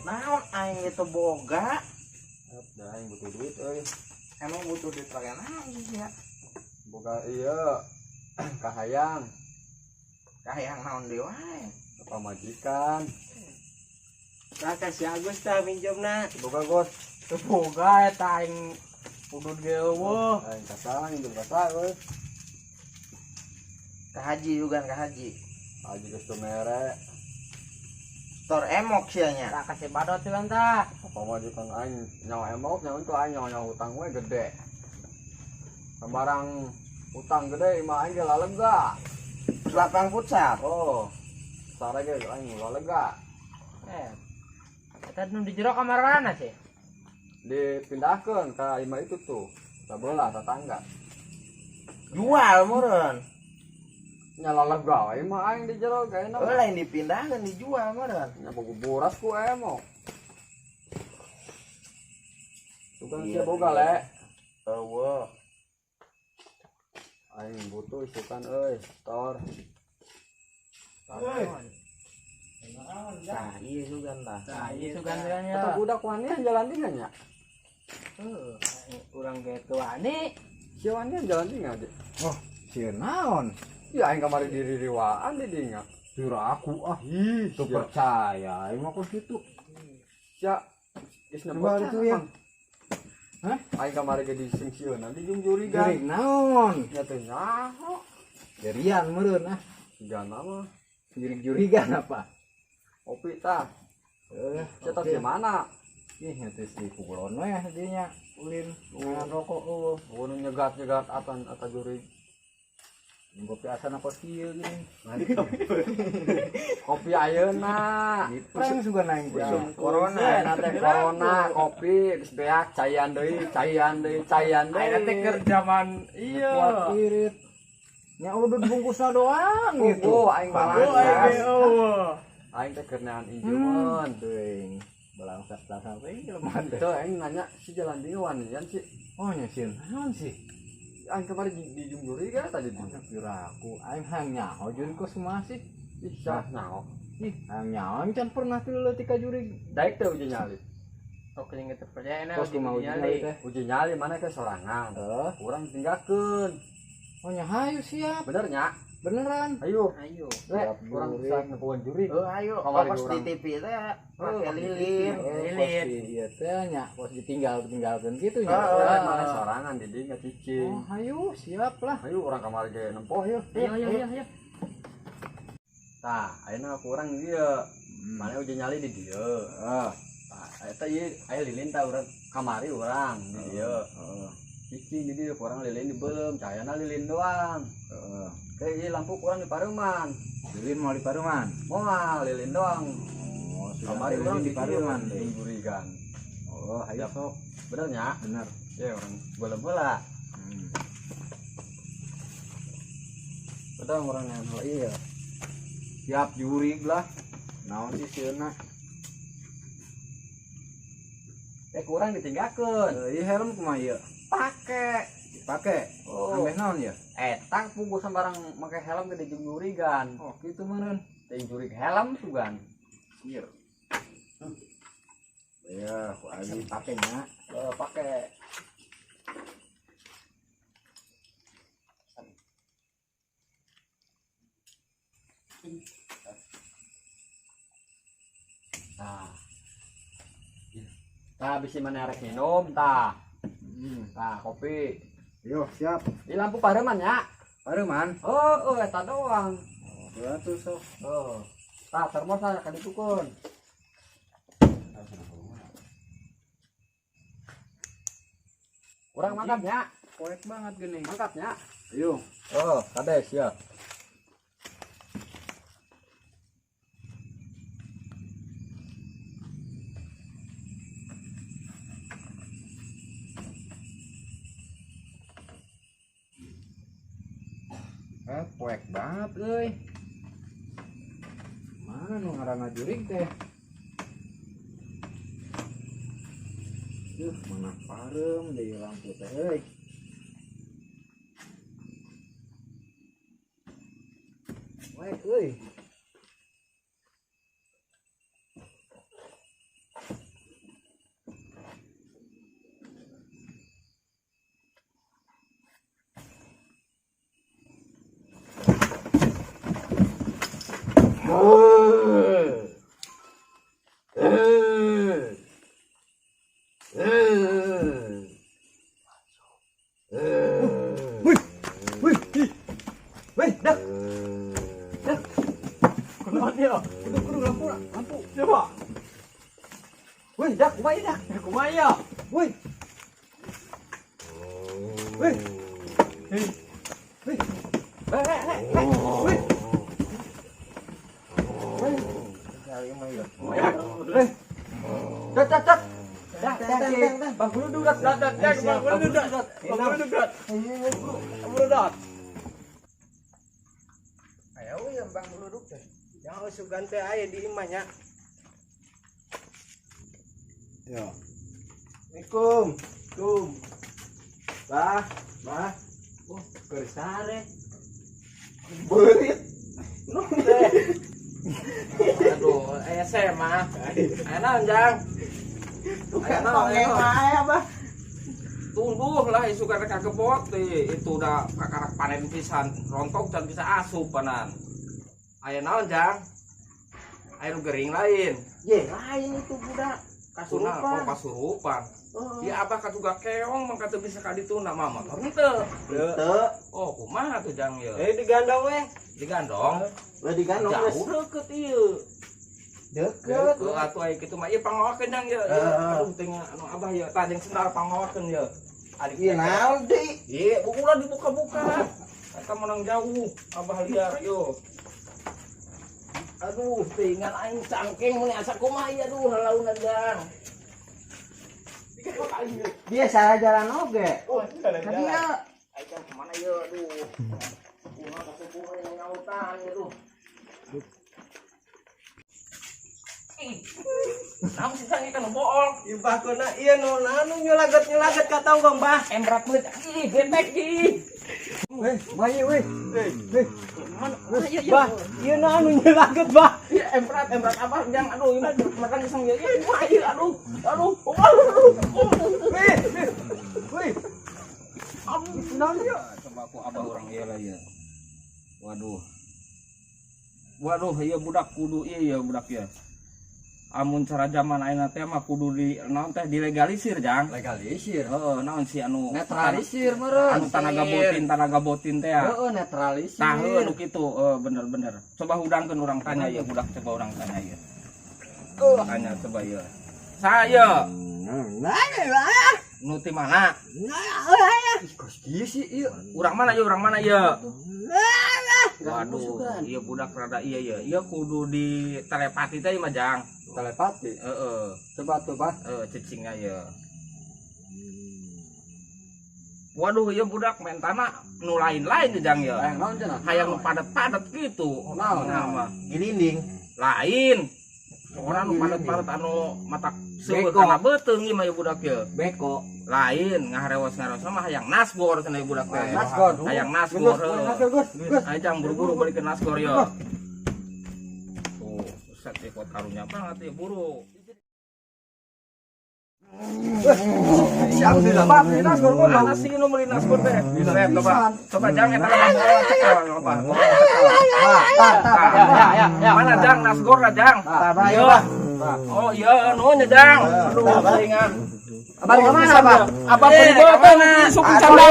Naon aing itu boga? Da aing butuh duit euy. Emang butuh duit pake naon sih ya? Boga iya kahayang. Kahayang naon deui wae. Pamajikan. Tah si Agus tah minjemna. Boga Gus. Teu boga eta aing udud ge eueuh. Aing kasang minjem kasa euy. Ka haji juga ka haji. Haji geus teu mere. Tor emok sia nya. Tah kasih badot silang tah. Pamajikan aing nyawa emok nyawa itu aing nyawa utang we gede. Sembarang utang gede imah aing ge lalega. Lapang futsal. Oh. Sare ge aing lalega. Eta nu di jero kamar mana sih? Dipindahkeun ka imah itu tuh. Sabelah tetangga. Jual meureun. Nya lalega we imah aing di jero kayakna. Oh, lain dipindahkeun dijual meureun. Nya boga boras ku emok. Tukang sia boga le. Eueuh. Aing butuh isukan euy, tor. Tah, ieu sugan tah. Tah, ieu sugan nya. Eta budak wanian jalan dinga nya. Heuh, urang ge teu wani. Sia wanian jalan dinga aja. Oh, sia naon? Ya aing kamari diri-riwaan di dinga. Jura aku ah. Ih, teu percaya aing mah kos kitu. Sia geus Coba itu ya. Hah? Aing kamari ge disingsieunan di jeung jurigan. Jurig naon? Nya teh nyaho. Jerian meureun ah. Sigana mah. Jurig-jurigan apa? Kopi tah. Sia tas di mana? Ih, nya teh si kulon we dinya ulin ngan rokok eueuh. Oh, nu nyegat-nyegat atan eta jurig. Kopi asana kos kieu geuning. Kopi ayeuna. Prank sugan aing teh. Usum corona. Ayeuna teh corona, kopi geus beak caian deui, caian deui, caian deui. Ayeuna teh keur zaman ieu. Kuat irit. Nya udud bungkusna doang gitu. Oh, aing Oh, aing ge eueuh. Aing teh keur nean injumeun. Teuing. Balangsat tah sampai jelema teh. Teu aing nanya si jalan dieu wanian sih. Oh nya sieun naon sih? Aing kamari di jungjuri kan tadi di. Piraku aing hayang nyaho jurig kos kumaha sih? Ih, sah nyaho. Ih, hayang nyaho aing can pernah ti leutik ka jurig. Daek teh uji nyali. Oke, yang teu percaya na Kos kumaha uji nyali teh? Uji nyali mana ke sorangan. Heeh. Urang tinggalkeun. Oh nya hayu siap. Bener nya? Beneran. Ayo. Ayo. Le, urang bisa ngepoan jurig. Heuh, ayo. Kamari Kos di urang. TV teh pake lilin. Lilin. Iya teh nya kos ditinggal-tinggalkeun kitu nya. Heeh. Mana sorangan di dieu cicing. Oh, hayu siap lah. Ayo urang kamari ge nempoh yeuh. Ayo ayo ayo ayo. Tah, ayeuna ku urang dieu. Mana uji nyali di dieu. Heeh. Tah, eta ieu aya lilin tah urang kamari urang di dieu. Heeh. Cicing di dieu kurang lilin di beuleum, cahayana lilin doang. Heeh. Kayak ieu lampu kurang di paruman. Lilin mau di paruman? Moal, lilin doang. Oh, kamari urang di paruman deui. Jurigan. Oh, hayu sok. Bener nya? Bener. Ya urang beuleum heula. Bedang urang ngan heula ieu. Siap jurig lah. Naon sih sieuna? Kurang ditinggalkeun. Ieu helm kumaha ieu? Pake. Pake. Oh. Ambeh naon ya? Eta bungkusan barang make helm ge dijurigan. Oh, kitu meureun. Teh jurig helm sugan. Ieu. Ya, ku abi pake nya. Pake. Tah. Tah bisi mana rek minum tah. Tah kopi. Yo, siap. Di lampu pareman ya. Pareman? Oh, oh eta doang. Oh, atuh sok. Oh. Tah termos lah ka ditukeun. Urang mangkat nya. Poek banget geuning. Mangkat nya. Ayo. Oh, kades ya. Poek banget euy. Mana nu ngaranna jurig teh? Duh, mana pareum deui lampu teh euy. Poek euy. Wih, wih, ih. Wih, dah. Dah. Kunaon ieu? Kudu kudu lampu lampu. Coba. Wih, dah kumaha ieu dah? Kumaha ieu? Wih. Wih. Wih. Eh, eh, eh, eh. Wih. Wih. Wih. Dah, dah, dah. Dah, dah, dah. Bang Guru dah, Dah, dah, dah, Bang Guru dah. Bang Guru dah. Bang Guru dah. Ayo ya Bang Buluduk teh. Yang sugan teh aya di imah nya. Yo. Assalamualaikum. Kum. Bah, bah. Oh, kersare. Beurit. Nu teh. Aduh, aya saya mah. Aya naon, Jang? Tukang tongeng wae abah. Tunggu lah isu karena kagebot itu udah kakarak panen pisan rontok dan bisa asup panan. Aya naon, Jang? Aya nu gering lain. Ye, lain itu budak. Kasurupan. Kasurupan. Oh, kasurupan. Oh. Ya abah katuga keong mangka teu bisa ka dituna mama. Henteu. Teu. Oh, kumaha tuh Jang ye? Eh digandong we. Digandong. We digandong geus. Jauh deket ieu. Deket. Deket atuh aya kitu mah ieu pangawakeun Jang ye. Heeh. Aduh teh anu abah ye tah jeung sendal pangawakeun ye. Adik Ieu naon deui? Ieu ulah dibuka-buka. Eta menang jauh abah liar yo. Aduh, tinggal aing cangkeng mun asa kumaha ieu aduh halauna Jang. Biasa jalan oge. Oh, Tadi ya Aing kan kemana ye aduh. Kumaha kasupuhan yang nyautan ye aduh. Ih. Naon sih sang ikan bohong. Ibah kuna ieu nu anu nyulaget-nyulaget ka tonggong bah. Embrak beut. Ih, getek ih. Wih, bayi, wih. Wih. Bah, ieu nu anu nyulaget bah. Iya, emprat, emprat apa jang aduh ini makan iseng ya. Ih, wah, iya, aduh. Aduh. Oh, aduh. Wih. Wih. Aduh. Naon ieu? Coba aku abah orang ieu lah ya. Waduh. Waduh, iya budak kudu iya ya budak ya. Amun cara zaman ayeuna teh mah kudu di naon teh dilegalisir, Jang. Legalisir. Heeh, naon sih anu Netralisir meureun. Anu tanaga botin teh ya. Heeh, netralisir. Tah heuh nu kitu, bener-bener. Coba hudangkeun urang tanya ieu budak, coba urang tanya ieu. Tanya coba ieu. Saya nu ti mana? Ih, kos kieu sih ieu. Urang mana ieu? Urang mana ieu? Waduh, ieu budak rada iya ieu. Ieu kudu di telepati teh mah, Jang. Telepati. Heeh, Coba tuh, Bah. heeh cicingnya ieu. Waduh, ieu budak mentana nu lain-lain Jang ieu. Hayang naon cenah? Hayang nu padet-padet gitu. Naon? Nah, mah. Gilinding. Lain. Orang nu padet-padet anu matak seueuh Beko. kana beuteung ieu mah ieu budak ieu. Beko. Lain ngaharewos-ngareos mah hayang nasgor cenah ieu budak teh. Nasgor. Hayang nasgor. Gus, heuh. Gus, Gus, Gus. Ayo jang buru-buru balik ke nasgor yo. Tuh, set ikut karunya banget ya buru. Siap sih lah. Pak, beli nasgor kok mana sih nu beli nasgor teh? Buset, coba. Coba jang eta lah bawa cekal apa? Tah, tah, Ya, ya, ya. Mana jang nasgor lah jang? Tah, bah, Iya. bah. Oh iya, nuhun ya jang. Aduh, teuingan. Abah ke mana, Abah? Abah beli beuteung suku canda.